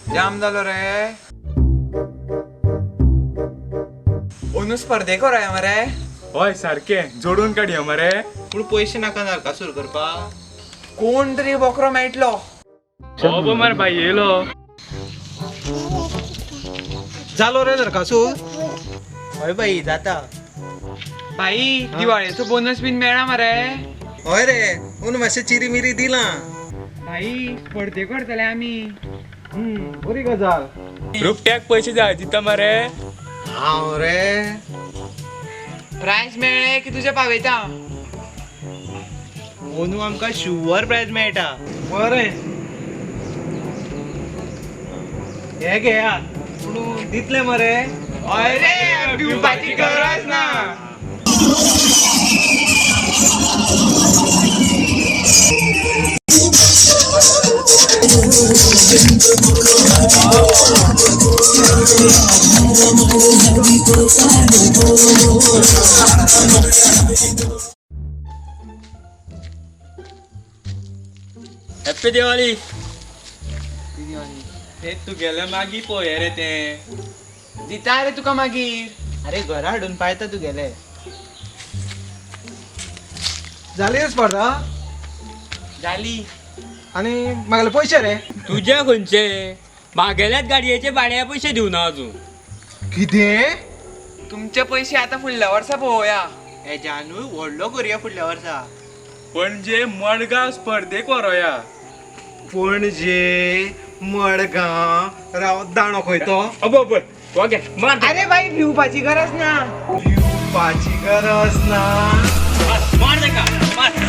जाम जालो रे. अंदू स्पर्धेक व्हरोया मरे. हय सारकें, जोडून काडया मरे. पूण पयशे नाका नरकासूर करपाक. कोण तरी बोकरो मेळटलो. हो मरे भाई येयलो. जालो रे नरकासूर? हय बाई जाता. भाई, दिवाळेचो बोनस बीन मेळ्ळा मरे? हय रे, अंदू मातशें चिरी मिरी दिलां. भाई, स्पर्धेक व्हरतले आमी. बरी गजाल. रुपट्याक पयशे जाय दिता मरे. हांव रे. प्रायज मेळ्ळे की तुज्या पावयता. अंदू आमकां शुवर प्रायज मेळटा. बरें, हे घेयात, पूण दितले मरे? हय रे, भिवपाची गरज ना. हॅप्पी दिवाळी. ते तुगेले मागीर पळय रे तें. दिता रे तुका मागीर. अरे, घरा हाडून पायता तुगेले. जाली रे स्पर्धा? जाली. आनी म्हागेले पयशे रे? तुजे खंयचे? मागेल्याच गाडयेचे भाड्या पयशे दिवना अजून. कितें? तुमचे पयशे आतां फुडल्या वर्सा पळोवया. हेज्यानूय व्हडलो करुया फुडल्या वर्सा. पणजे मडगांव स्पर्धेक व्हरोया. पणजे मडगांव, राव, दांडो खंय तो? अबो पळय ओके मार. अरे भाई, भिवपाची गरज ना. भिवपाची गरज ना. मार ताका मार.